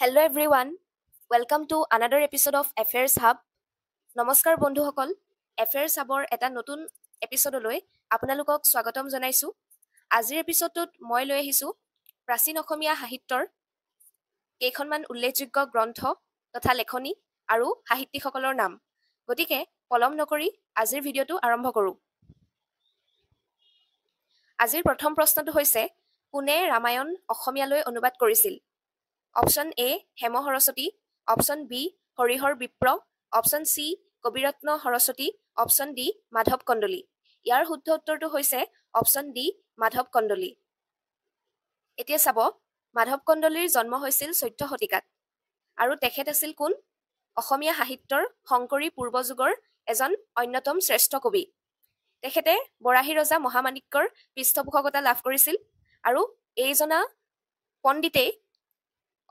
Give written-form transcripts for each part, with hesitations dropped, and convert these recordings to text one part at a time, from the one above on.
Hello everyone, welcome to another episode of Affairs Hub. নমস্কাৰ বন্ধুসকল, affairs হাবৰ এটা নতুন এপিছ'ডলৈ আপোনালোকক স্বাগতম জনাইছোঁ। আজিৰ এপিছ'ডটোত মই লৈ আহিছোঁ প্ৰাচীন অসমীয়া সাহিত্যৰ কেইখনমান উল্লেখযোগ্য গ্ৰন্থ তথা লেখনি আৰু সাহিত্যিকসকলৰ নাম। গতিকে পলম নকৰি আজিৰ ভিডিঅ'টো আৰম্ভ কৰোঁ। আজিৰ প্ৰথম প্ৰশ্নটো হৈছে, কোনে ৰামায়ণ অসমীয়ালৈ অনুবাদ কৰিছিল? Option A Hem Saraswati, option B Harihar Bipra, option C Kabiratna Saraswati, option D Madhav Kandali. ইয়াৰ শুদ্ধ উত্তৰটো হৈছে অপশ্যন ডি মাধৱ কন্দলী। এতিয়া চাব, মাধৱ কন্দলীৰ জন্ম হৈছিল 14 শতিকাত আৰু তেখেত আছিল কোন? অসমীয়া সাহিত্যৰ শংকৰী পূৰ্বযুগৰ এজন অন্যতম শ্ৰেষ্ঠ কবি। তেখেতে বৰাহী ৰজা মহামাণিক্যৰ পৃষ্ঠপোষকতা লাভ কৰিছিল আৰু এইজনা পণ্ডিতেই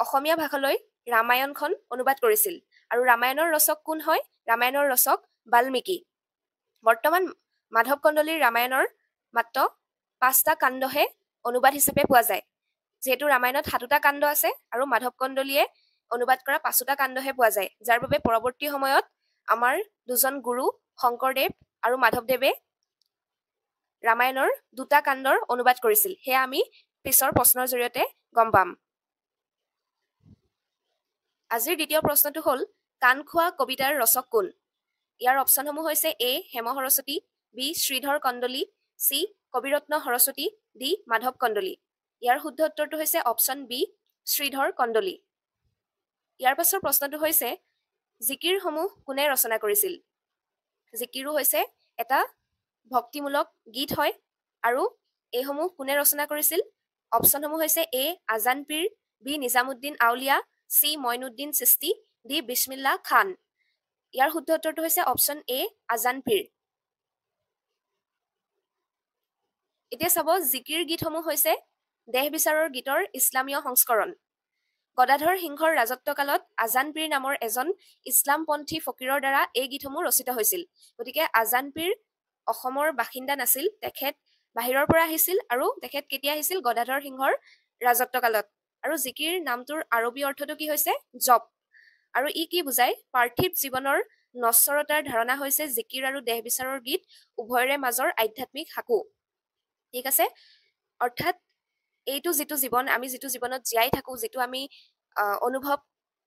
অসমীয়া ভাষালৈ ৰামায়ণখন অনুবাদ কৰিছিল। আৰু ৰামায়ণৰ ৰচক কোন হয়? ৰামায়ণৰ ৰচক বাল্মীকি। বৰ্তমান মাধৱ কন্দলীৰ ৰামায়ণৰ মাত্ৰ 5টা কাণ্ডহে অনুবাদ হিচাপে পোৱা যায়। যিহেতু ৰামায়ণত 7টা কাণ্ড আছে আৰু মাধৱ কন্দলীয়ে অনুবাদ কৰা 5টা কাণ্ডহে পোৱা যায়, যাৰ বাবে পৰৱৰ্তী সময়ত আমাৰ দুজন গুৰু শংকৰদেৱ আৰু মাধৱদেৱে ৰামায়ণৰ 2টা কাণ্ডৰ অনুবাদ কৰিছিল। সেয়া আমি পিছৰ প্ৰশ্নৰ জৰিয়তে গম পাম। আজিৰ দ্বিতীয় প্ৰশ্নটো হ'ল, কাণখোৱা কবিতাৰ ৰচক কোন? ইয়াৰ অপশ্যনসমূহ হৈছে A Hem Saraswati, B Sridhar Kandali, C Kabiratna Saraswati, D Madhav Kandali. ইয়াৰ শুদ্ধ উত্তৰটো হৈছে অপশ্যন বি শ্ৰীধৰ কন্দলী। ইয়াৰ পাছৰ প্ৰশ্নটো হৈছে, জিকিৰসমূহ কোনে ৰচনা কৰিছিল? জিকিৰো হৈছে এটা ভক্তিমূলক গীত হয় আৰু এইসমূহ কোনে ৰচনা কৰিছিল? অপশ্যনসমূহ হৈছে A Azan Pir, B Nizamuddin Auliya, C Moinuddin Chishti, D Bismillah Khan. ইয়াৰ শুদ্ধ উত্তৰটো হৈছে অপশ্যন এ আজান পীৰ। এতিয়া চাব, জিকিৰ গীতসমূহ হৈছে দেহ বিচাৰৰ গীতৰ ইছলামীয় সংস্কৰণ। গদাধৰ সিংহৰ ৰাজত্বকালত আজান পীৰ নামৰ এজন ইছলামপন্থী ফকীৰৰ দ্বাৰা এই গীতসমূহ ৰচিত হৈছিল। গতিকে আজান পীৰ অসমৰ বাসিন্দা নাছিল, তেখেত বাহিৰৰ পৰা আহিছিল আৰু তেখেত কেতিয়া আহিছিল? গদাধৰ সিংহৰ ৰাজত্বকালত। আৰু জিকিৰ নামটোৰ আৰবী অৰ্থটো কি হৈছে? জপ। আৰু ই কি বুজায়? পাৰ্থিৱ জীৱনৰ নশ্বৰতাৰ ধাৰণা হৈছে জিকিৰ আৰু দেহ বিচাৰৰ গীত উভয়ৰে মাজৰ আধ্যাত্মিক সাঁকো। ঠিক আছে, অৰ্থাৎ এইটো যিটো জীৱন, আমি যিটো জীৱনত জীয়াই থাকোঁ, যিটো আমি অনুভৱ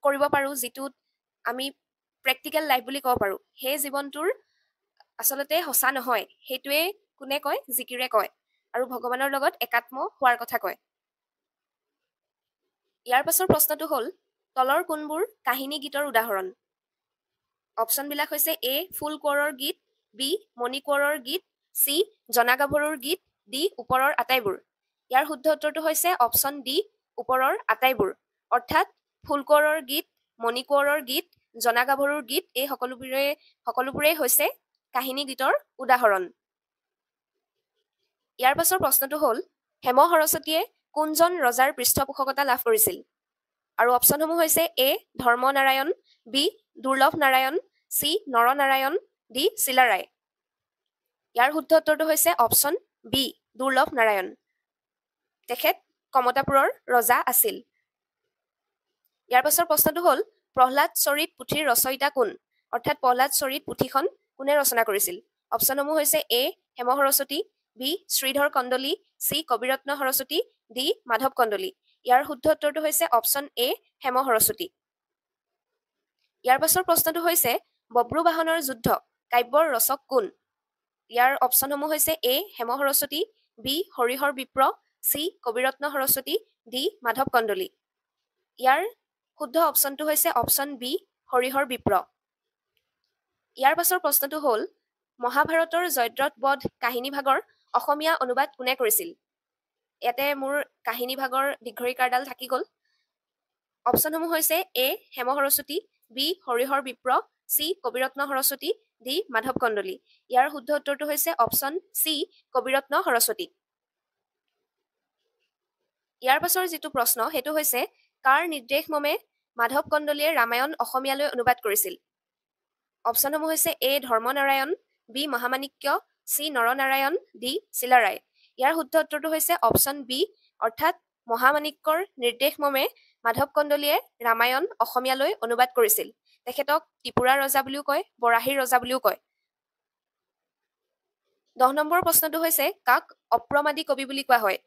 কৰিব পাৰোঁ, যিটোত আমি প্ৰেক্টিকেল লাইফ বুলি ক'ব পাৰোঁ, সেই জীৱনটোৰ আচলতে সঁচা নহয়। সেইটোৱে কোনে কয়? জিকিৰে কয় আৰু ভগৱানৰ লগত একাত্ম হোৱাৰ কথা কয়। ইয়াৰ পাছৰ প্ৰশ্নটো হ'ল, তলৰ কোনবোৰ কাহিনী গীতৰ উদাহৰণ? অপশ্যনবিলাক হৈছে এ ফুল কোঁৱৰৰ গীত, বি মণি কোঁৱৰৰ গীত, চি জনাগাভৰুৰ গীত, ডি ওপৰৰ আটাইবোৰ। ইয়াৰ শুদ্ধ উত্তৰটো হৈছে অপশ্যন ডি ওপৰৰ আটাইবোৰ। অৰ্থাৎ ফুল কোঁৱৰৰ গীত, মণি কোঁৱৰৰ গীত, জনাগাভৰুৰ গীত, এই সকলোবোৰেই হৈছে কাহিনী গীতৰ উদাহৰণ। ইয়াৰ পাছৰ প্ৰশ্নটো হ'ল, হেম সৰস্বতীয়ে কোনজন ৰজাৰ পৃষ্ঠপোষকতা লাভ কৰিছিল? আৰু অপশ্যনসমূহ হৈছে A Dharmanarayan, B Durlabh Narayan, C Naranarayan, D Chilarai. ইয়াৰ শুদ্ধ উত্তৰটো হৈছে অপশ্যন বি দুৰ্লভ নাৰায়ণ। তেখেত কমতাপুৰৰ ৰজা আছিল। ইয়াৰ পাছৰ প্ৰশ্নটো হ'ল, প্ৰহ্লাদ চৰিত পুথিৰ ৰচয়িতা কোন? অৰ্থাৎ প্ৰহ্লাদ চৰিত পুথিখন কোনে ৰচনা কৰিছিল? অপশ্যনসমূহ হৈছে A Hem Saraswati, B Sridhar Kandali, C Kabiratna Saraswati, D Madhav Kandali. ইয়াৰ শুদ্ধ উত্তৰটো হৈছে অপশ্যন এ হেম সৰস্বতী। ইয়াৰ পাছৰ প্ৰশ্নটো হৈছে, বব্ৰুবাহনৰ যুদ্ধ কাব্যৰ ৰচক কোন? ইয়াৰ অপশ্যনসমূহ হৈছে A Hem Saraswati, B Harihar Bipra, C Kabiratna Saraswati, D Madhav Kandali. ইয়াৰ শুদ্ধ অপশ্যনটো হৈছে অপশ্যন বি হৰিহৰ বিপ্ৰ। ইয়াৰ পাছৰ প্ৰশ্নটো হ'ল, মহাভাৰতৰ জয়দ্ৰথ বধ কাহিনীভাগৰ অসমীয়া অনুবাদ কোনে কৰিছিল? ইয়াতে মোৰ কাহিনীভাগৰ দীৰ্ঘইকাৰডাল থাকি গ'ল। অপশ্যনসমূহ হৈছে A Hem Saraswati, B Harihar Bipra, C Kabiratna Saraswati, D Madhav Kandali. ইয়াৰ শুদ্ধ উত্তৰটো হৈছে অপশ্যন চি কবিৰত্ন সৰস্বতী। ইয়াৰ পাছৰ যিটো প্ৰশ্ন সেইটো হৈছে, কাৰ নিৰ্দেশ মৰ্মে মাধৱ কন্দলীয়ে ৰামায়ণ অসমীয়ালৈ অনুবাদ কৰিছিল? অপশ্যনসমূহ হৈছে A Dharmanarayan, B Mahamanikya, C Naranarayan, D Chilarai. ইয়াৰ শুদ্ধ উত্তৰটো হৈছে অপশ্যন বি, অৰ্থাৎ মহামাণিক্যৰ নিৰ্দেশ মৰ্মে মাধৱ কন্দলীয়ে ৰামায়ণ অসমীয়ালৈ অনুবাদ কৰিছিল। তেখেতক ত্ৰিপুৰা ৰজা বুলিও কয়, বৰাহীৰ ৰজা বুলিও কয়। 10 নম্বৰ প্ৰশ্নটো হৈছে কাক অপ্ৰমাদী কবি বুলি কোৱা হয়?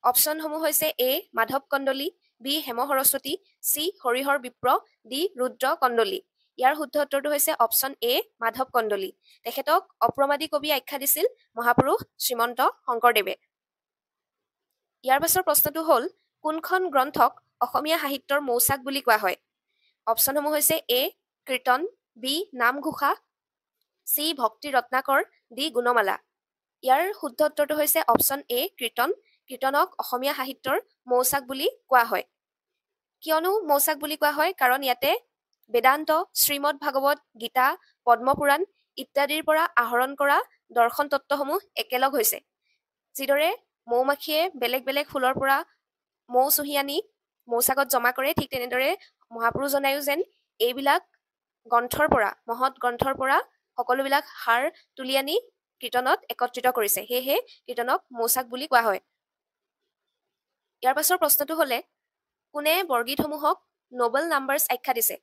অপশ্যনসমূহ হৈছে A Madhav Kandali, B Hem Saraswati, C Harihar Bipra, D Rudra Kandali. ইয়াৰ শুদ্ধ উত্তৰটো হৈছে অপশ্যন এ মাধৱ কন্দলী। তেখেতক অপ্ৰমাদী কবি আখ্যা দিছিল মহাপুৰুষ শ্ৰীমন্ত শংকৰদেৱে। ইয়াৰ পাছৰ প্ৰশ্নটো হ'ল কোনখন গ্ৰন্থক অসমীয়া সাহিত্যৰ মৌচাক বুলি কোৱা হয়? অপশ্যনসমূহ হৈছে এ কীৰ্তন, বি নামঘোষা, চি ভক্তি ৰত্নাকৰ, ডি গুণমালা। ইয়াৰ শুদ্ধ উত্তৰটো হৈছে অপশ্যন এ কীৰ্তন। কীৰ্তনক অসমীয়া সাহিত্যৰ মৌচাক বুলি কোৱা হয়। কিয়নো মৌচাক বুলি কোৱা হয়? কাৰণ ইয়াতে বেদান্ত, শ্ৰীমদ ভাগৱত, গীতা, পদ্মপুৰাণ ইত্যাদিৰ পৰা আহৰণ কৰা দৰ্শন তত্ত্বসমূহ একেলগ হৈছে। যিদৰে মৌ মাখিয়ে বেলেগ বেলেগ ফুলৰ পৰা মৌ চুহি আনি মৌচাকত জমা কৰে, ঠিক তেনেদৰে মহাপুৰুষজনায়ো যেন এইবিলাক গ্ৰন্থৰ পৰা, মহৎ গ্ৰন্থৰ পৰা সকলোবিলাক সাৰ তুলি আনি কীৰ্তনত একত্ৰিত কৰিছে। সেয়েহে কীৰ্তনক মৌচাক বুলি কোৱা হয়। ইয়াৰ পাছৰ প্ৰশ্নটো হ'লে কোনে বৰগীতসমূহক নবেল নাম্বাৰ্ছ আখ্যা দিছে?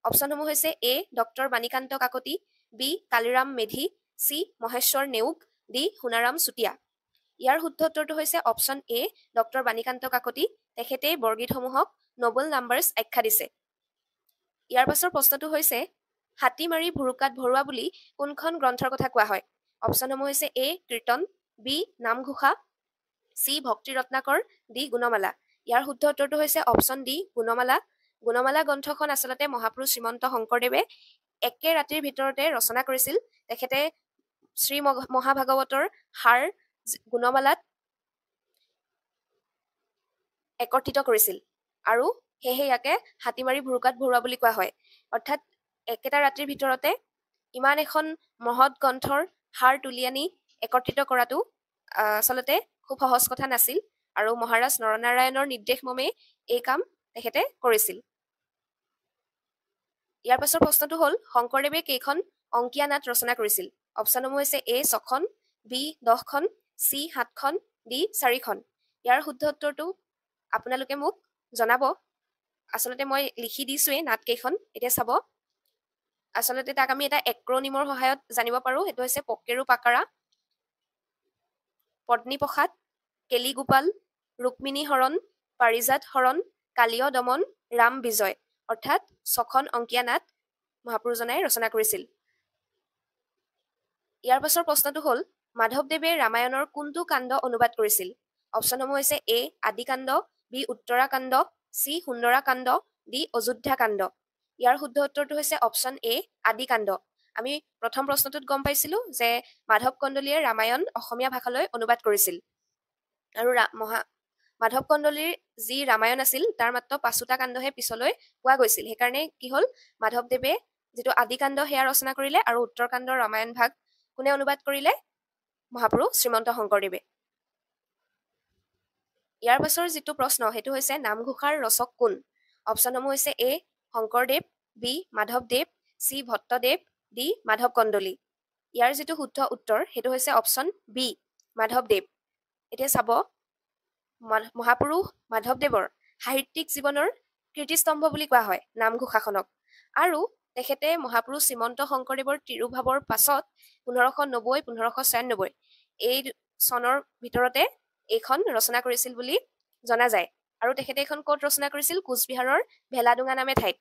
অপশ্যনসমূহ হৈছে A doctor Banikanta Kakati, B Kaliram Medhi, C Maheswar Neog, D Sonaram Chutia. ইয়াৰ শুদ্ধ উত্তৰটো হৈছে option A doctor Banikanta Kakati. তেখেতেই বৰগীতসমূহক নবেল নাম্বাৰ্ছ আখ্যা দিছে। ইয়াৰ পাছৰ প্ৰশ্নটো হৈছে হাতী মাৰি ভুৰুকাত ভৰোৱা বুলি কোনখন গ্ৰন্থৰ কথা কোৱা হয়? অপশ্যনসমূহ হৈছে এ কীৰ্তন, বি নামঘোষা, চি ভক্তি ৰত্নাকৰ, ডি গুণমালা। ইয়াৰ শুদ্ধ উত্তৰটো হৈছে অপশ্যন ডি গুণমালা। গুণমালা গ্ৰন্থখন আচলতে মহাপুৰুষ শ্ৰীমন্ত শংকৰদেৱে একে ৰাতিৰ ভিতৰতে ৰচনা কৰিছিল। তেখেতে শ্ৰী মহাভাগৱতৰ সাৰ গুণমালাত একত্ৰিত কৰিছিল আৰু সেয়েহে ইয়াকে হাতী মাৰি ভুৰুকাত ভৰোৱা বুলি কোৱা হয়। অৰ্থাৎ একেটা ৰাতিৰ ভিতৰতে ইমান এখন মহৎ গ্ৰন্থৰ সাৰ তুলি আনি একত্ৰিত কৰাটো আচলতে খুব সহজ কথা নাছিল আৰু মহাৰাজ নৰনাৰায়ণৰ নিৰ্দেশ মৰ্মেই এই কাম তেখেতে কৰিছিল। ইয়াৰ পাছৰ প্ৰশ্নটো হ'ল শংকৰদেৱে কেইখন অংকীয়া নাট ৰচনা কৰিছিল? অপশ্যনসমূহ হৈছে এ 6খন, বি 10খন, চি 7খন, ডি 4খন। ইয়াৰ শুদ্ধ উত্তৰটো আপোনালোকে মোক জনাব। আচলতে মই লিখি দিছোৱেই নাট কেইখন, এতিয়া চাব। আচলতে তাক আমি এটা এক্ৰনিমৰ সহায়ত জানিব পাৰোঁ। সেইটো হৈছে পকেৰু পাকাৰা, পত্নীপ্ৰসাদ, কেলিগোপাল, ৰুক্মিণী হৰণ, পাৰিজাত হৰণ, কালীয় দমন, ৰাম বিজয়। অৰ্থাৎ 6খন অংকীয়া নাট মহাপুৰুষজনাই ৰচনা কৰিছিল। ইয়াৰ পাছৰ প্ৰশ্নটো হ'ল মাধৱদেৱে ৰামায়ণৰ কোনটো কাণ্ড অনুবাদ কৰিছিল? অপশ্যনসমূহ হৈছে এ আদিকাণ্ড, B Uttarakanda, C Sundarakanda, D Ayodhya Kanda. ইয়াৰ শুদ্ধ উত্তৰটো হৈছে অপশ্যন এ আদিকাণ্ড। আমি প্ৰথম প্ৰশ্নটোত গম পাইছিলো যে মাধৱ কন্দলীয়ে ৰামায়ণ অসমীয়া ভাষালৈ অনুবাদ কৰিছিল আৰু মাধৱ কন্দলীৰ যি ৰামায়ণ আছিল তাৰ মাত্ৰ 5টা কাণ্ডহে পিছলৈ পোৱা গৈছিল। সেইকাৰণে কি হ'ল, মাধৱদেৱে যিটো আদিকাণ্ড সেয়া ৰচনা কৰিলে আৰু উত্তৰকাণ্ডৰ ৰামায়ণ ভাগ কোনে অনুবাদ কৰিলে? মহাপুৰুষ শ্ৰীমন্ত শংকৰদেৱে। ইয়াৰ পাছৰ যিটো প্ৰশ্ন সেইটো হৈছে নামঘোষাৰ ৰচক কোন? অপশ্যনসমূহ হৈছে A Sankardev, B Madhavdev, C Bhattadev, D Madhav Kandali. ইয়াৰ যিটো শুদ্ধ উত্তৰ সেইটো হৈছে অপশ্যন বি মাধৱদেৱ। এতিয়া চাব, মহাপুৰুষ মাধৱদেৱৰ সাহিত্যিক জীৱনৰ কীৰ্তিস্তম্ভ বুলি কোৱা হয় নামঘোষাখনক। আৰু তেখেতে মহাপুৰুষ শ্ৰীমন্ত শংকৰদেৱৰ তিৰুভাৱৰ পাছত 1590 1596 এই চনৰ ভিতৰতে এইখন ৰচনা কৰিছিল বুলি জনা যায়। আৰু তেখেতে এইখন ক'ত ৰচনা কৰিছিল? কোচবিহাৰৰ ভেলাডোঙা নামে ঠাইত।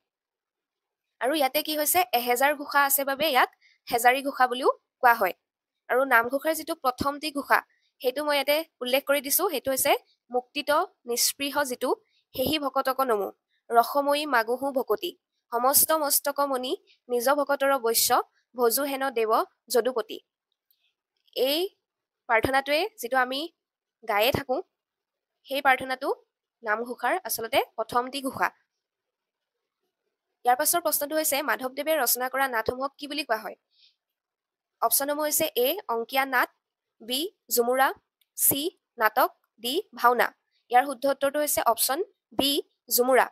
আৰু ইয়াতে কি হৈছে, 1000 ঘোষা আছে বাবে ইয়াক হেজাৰী ঘোষা বুলিও কোৱা হয়। আৰু নামঘোষাৰ যিটো প্ৰথমটি ঘোষা সেইটো মই ইয়াতে উল্লেখ কৰি দিছো, সেইটো হৈছে মুক্তিত নিস্পৃহ যিটো সেহি ভকতক নমো ৰসময়ী মাগুহু ভকতি সমস্ত মস্তক মণি নিজ ভকতৰ বৈশ্য ভজো হেন দেৱ যদুপতি। এই প্ৰাৰ্থনাটোৱে যিটো আমি গায়ে থাকোঁ সেই প্ৰাৰ্থনাটো নামঘোষাৰ আচলতে প্ৰথমটি ঘোষা। ইয়াৰ পাছৰ প্ৰশ্নটো হৈছে মাধৱদেৱে ৰচনা কৰা নাটসমূহক কি বুলি কোৱা হয়? অপশ্যনসমূহ হৈছে এ অংকীয়া নাট, বি ঝুমুৰা, চি নাটক, ডি ভাওনা। ইয়াৰ শুদ্ধ উত্তৰটো হৈছে অপশ্যন বি ঝুমুৰা।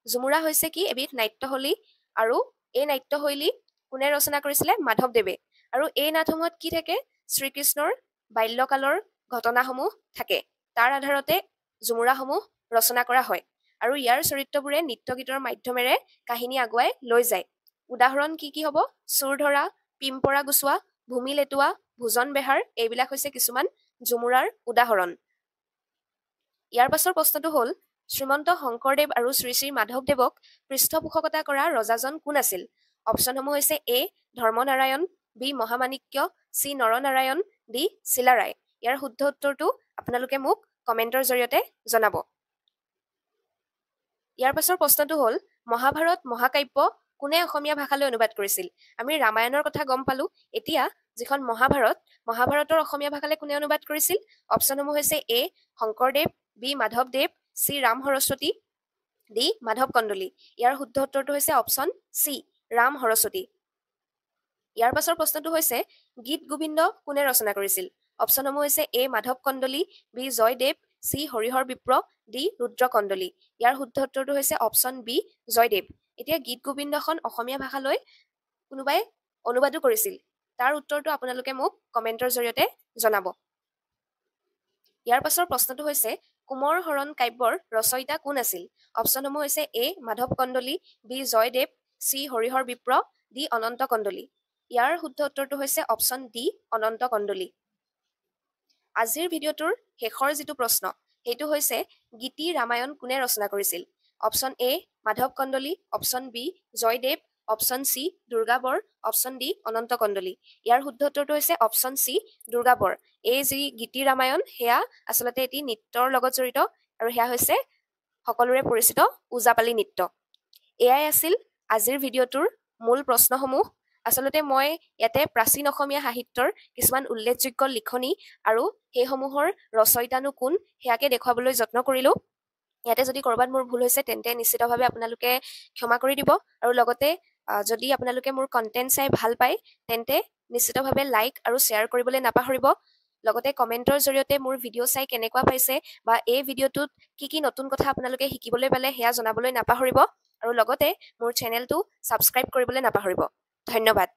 ঝুমুৰা হৈছে কি এবিধ নাট্যশৈলী আৰু এই নাট্যশৈলী কোনে ৰচনা কৰিছিলে? মাধৱদেৱে। আৰু এই নাটসমূহত কি থাকে? শ্ৰীকৃষ্ণৰ বাল্যকালৰ ঘটনাসমূহ থাকে, তাৰ আধাৰতে ঝুমুৰাসমূহ ৰচনা কৰা হয় আৰু ইয়াৰ চৰিত্ৰবোৰে নৃত্য গীতৰ মাধ্যমেৰে কাহিনী আগুৱাই লৈ যায়। উদাহৰণ কি কি হ'ব? চোৰ ধৰা, পিম্পৰা গুচোৱা, ভূমি লেটোৱা, ভোজন বেহাৰ, এইবিলাক হৈছে কিছুমান ঝুমুৰাৰ উদাহৰণ। ইয়াৰ পাছৰ প্ৰশ্নটো হ'ল, শ্ৰীমন্ত শংকৰদেৱ আৰু শ্ৰী শ্ৰী মাধৱদেৱক পৃষ্ঠপোষকতা কৰা ৰজাজন কোন আছিল? অপশ্যনসমূহ হৈছে A Dharmanarayan, B Mahamanikya, C Naranarayan, D Chilarai. ইয়াৰ শুদ্ধ উত্তৰটো আপোনালোকে মোক কমেণ্টৰ জৰিয়তে জনাব। ইয়াৰ পাছৰ প্ৰশ্নটো হ'ল, মহাভাৰত মহাকাব্য কোনে অসমীয়া ভাষালৈ অনুবাদ কৰিছিল? আমি ৰামায়ণৰ কথা গম পালো, এতিয়া যিখন মহাভাৰত, মহাভাৰতৰ অসমীয়া ভাষালৈ কোনে অনুবাদ কৰিছিল? অপশ্যনসমূহ হৈছে A Sankardev, B Madhavdev, C Ram Saraswati, D Madhav Kandali. ইয়াৰ শুদ্ধ উত্তৰটো হৈছে অপশ্যন চি ৰাম সৰস্বতী। ইয়াৰ পাছৰ প্ৰশ্নটো হৈছে, গীত গোবিন্দ কোনে ৰচনা কৰিছিল? অপশ্যনসমূহ হৈছে A Madhav Kandali, B Jaydev, C Harihar Bipra, D Rudra Kandali. ইয়াৰ শুদ্ধ উত্তৰটো হৈছে অপশ্যন বি জয়দেৱ। এতিয়া গীত গোবিন্দখন অসমীয়া ভাষালৈ কোনোবাই অনুবাদো কৰিছিল, তাৰ উত্তৰটো আপোনালোকে মোক কমেণ্টৰ জৰিয়তে জনাব। ইয়াৰ পাছৰ প্ৰশ্নটো হৈছে, কুমৰ হৰণ কাব্যৰ ৰচয়িতা কোন আছিল? অপশ্যনসমূহ হৈছে A Madhav Kandali, B Jaydev, C Harihar Bipra, D Ananta Kandali. ইয়াৰ শুদ্ধ উত্তৰটো হৈছে অপশ্যন ডি অনন্ত কন্দলী। আজিৰ ভিডিঅ'টোৰ শেষৰ যিটো প্ৰশ্ন সেইটো হৈছে, গীতি ৰামায়ণ কোনে ৰচনা কৰিছিল? Option A Madhav Kandali, option B Jaydev, option C Durgabar, option D Ananta Kandali. ইয়াৰ শুদ্ধ উত্তৰটো হৈছে অপশ্যন চি দুৰ্গাবৰ। এই যি গীতি ৰামায়ণ সেয়া আচলতে এটি নৃত্যৰ লগত জড়িত আৰু সেয়া হৈছে সকলোৰে পৰিচিত ওজাপালি নৃত্য। এয়াই আছিল আজিৰ ভিডিঅ'টোৰ মূল প্ৰশ্নসমূহ। আচলতে মই ইয়াতে প্ৰাচীন অসমীয়া সাহিত্যৰ কিছুমান উল্লেখযোগ্য লিখনি আৰু সেইসমূহৰ ৰচয়িতানো কোন সেয়াকে দেখুৱাবলৈ যত্ন কৰিলোঁ। ইয়াতে যদি ক'ৰবাত মোৰ ভুল হৈছে তেন্তে নিশ্চিতভাৱে আপোনালোকে ক্ষমা কৰি দিব আৰু লগতে যদি আপোনালোকে মোৰ কণ্টেণ্ট চাই ভাল পায় তেন্তে নিশ্চিতভাৱে লাইক আৰু শ্বেয়াৰ কৰিবলৈ নাপাহৰিব। লগতে কমেণ্টৰ জৰিয়তে মোৰ ভিডিঅ' চাই কেনেকুৱা পাইছে বা এই ভিডিঅ'টোত কি কি নতুন কথা আপোনালোকে শিকিবলৈ পালে সেয়া জনাবলৈ নাপাহৰিব আৰু লগতে মোৰ চেনেলটো ছাবস্ক্ৰাইব কৰিবলৈ নাপাহৰিব। ধন্যবাদ।